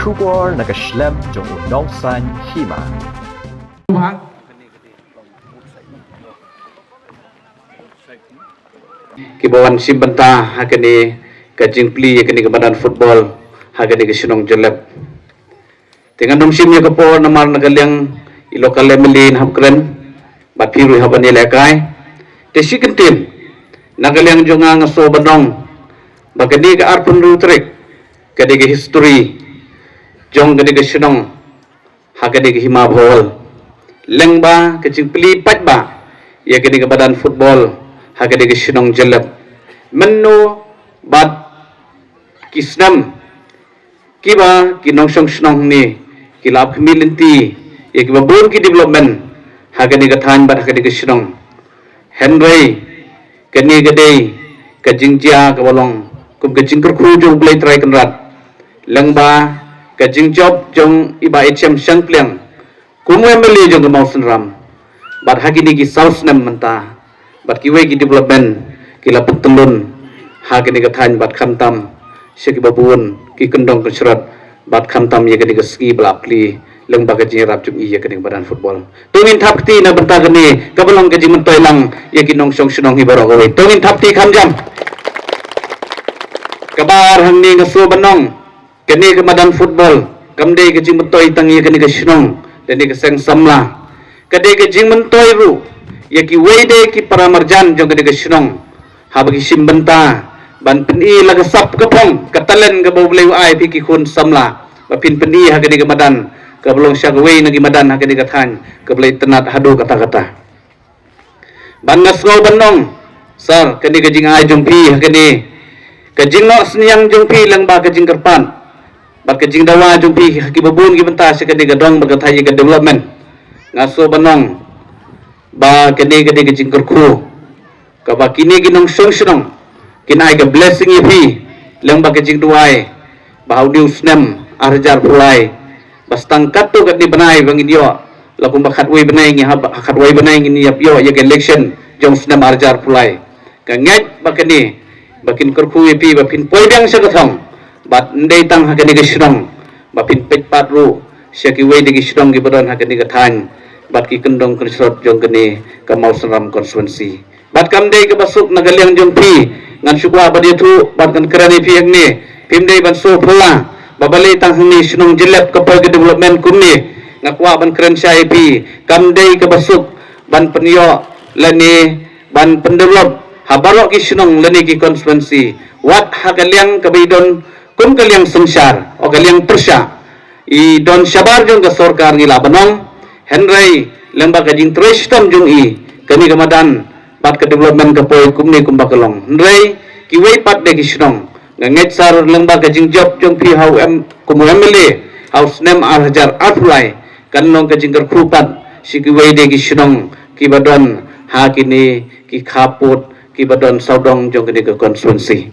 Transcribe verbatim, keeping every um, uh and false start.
Khubor na ka shlem jong u nongsan hima. Kiba wan shim bynta ha kane ka jingplie ïa kane ka madan football ha kane ka shnong Jyllep. Te ngan ym shim ïa ka por namar na ka liang i local M L A hap kren bad phi ruh hap ban ïalehkai. Te shi kyntien na ka liang jong nga nga sngewbha ban ong ba kane ka arphew hynriew tarik ka dei ka history jong kane ka shnong ha kane ka hima Bhowal. Lyngba ka jingplie paidbah ïa kane ka madan football ha kane ka shnong Jyllep. Mynno bad ki snem kiba ki nongshong shnong hangne ki la ap khmih lynti ïa kiba bun ki development ha kane ka thaiñ bad ha kane ka shnong. Hynrei kane ka dei ka jingjia kaba long kum ka jingkyrkhu jong U Blei Trai Kynrad lyngba ka jingjop jong i Bah H M Shangpliang kum u M L A jong ka Mawsynram. Bad ha kine ki saw snem mynta bad kiwei ki development ki la pyntyllun ha kane ka thaiñ bad khamtam sha kiba bun ki kyndong kynshrot bad khamtam ïa kane ka sngi ba la plie lyngba ka jingïarap jong i ïa kane ka madan football. To ngin thap kti na bynta kane kaba long ka jingmyntoi lang ïa ki nongshong shnong hi baroh kawei. To ngin thap kti kham jam. Kaba ar hangne nga sngewbha ban ong kane ka madan football kam dei ka jingmyntoi tang ïa kane ka shnong lane ka seng samla. Ka dei ka jingmyntoi ruh ïa kiwei de ki para marjan jong kane ka shnong haba ki shim bynta ban pyni la ka sap ka phong ka talent kaba U Blei u ai phi ki khun samla ba phin pyni ha kane ka madan kaba long sha kawei na ki madan ha kane ka thaiñ kaba la itynnad haduh katta katta. Bad nga sngewbha ban ong sir, kane ka jingai jong phi ha kane ka jingnoh synñiang jong phi lyngba ka jingkyrpad bad ka jingdawa jong phi ha kiba bun ki bynta sha kane ka dong bad ka thaiñ ïa ka development. Nga sngewbha ban ong ba kane ka dei ka jingkyrkhu kaba kine ki nongshong shnong kin ai ka blessing ïa phi lyngba ka jingduwai ba ha une u snem ar hajar arphew lai ba sdang katto katne bnai ba ngin ïoh, la kumba khatwei bnai ngi hap, khatwei bnai ngin ïap ïoh ïa ka election jong u snem ar hajar arphew lai. Nga ngeit ba kane ba kin kyrkhu ïa phi ba phin poi biang sha ka thong bad ym dei tang ha kane ka shnong ba phin peit pat ruh sha kiwei de ki shnong kiba don ha kane ka thaiñ bad ki kyndong kynshrot jong kane ka Mawsynram constituency. Bad kam dei kaba suk na ka liang jong phi, ngan shu kwah ban ïathuh bad ngan kren ïa phi hangne. Phim dei ban sngewphylla ba balei tang hangne shnong Jyllep ka poi ka development kumne. Nga kwah ban kren shai ïa phi, kam dei kaba suk ban pynïoh lane ban pyndevelop ha baroh ki shnong lane ki constituency. Wat ha ka liang kaba i don kum ka liang synshar, o ka liang pyrshah i don shabar jong ka sorkar ngi lah ban ong, hynrei lyngba ka jingtrei shitom jong i kane ka madan bad ka development ka poi kumne kumba ka long. Hynrei kiwei pat de ki shnong, nga ngeit sir lyngba ka jingjop jong phi ha u M, kum u M L A ha u snem ar hajar arphew lai, kan long ka jingkyrkhu pat sha kiwei de ki shnong kiba don ha kine ki khappud kiba don sawdong jong kane ka constituency.